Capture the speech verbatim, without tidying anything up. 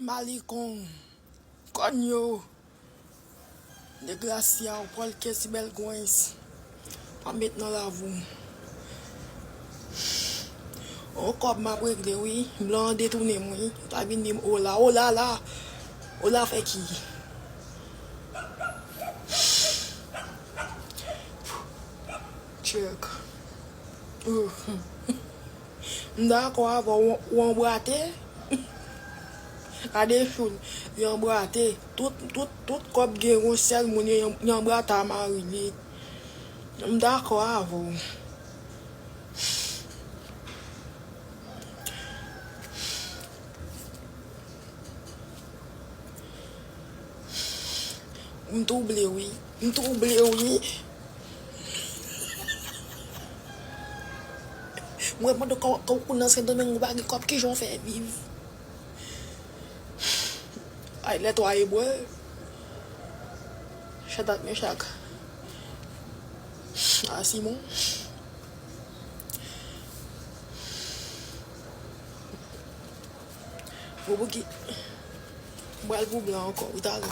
Malikon. Kònyo. Degrasya, ou pral kè ti bèl gwens. Pa met nan lavi w. On kòb m ap regle, wi. Blan an detounen m, wi. Pa vin di m, ola, ola la. Ola fè ki? Check. Uh. M dakò avè w, ou anbrate. Gade choul, li anbrate. Tout, tout, tout kòb gen yon sèl moun, li anbrate a mari li. M dakò avè w. M twouble, wi. M twouble, wi. Mwen, pandan ke w nan Sendomeng, ou pa gen kòb, kijan w fè viv? Ay, lè twa ebre. Chadrak, Mechak a Simon. Bon, pou ki? M pral pou blan ankò, wi, talè.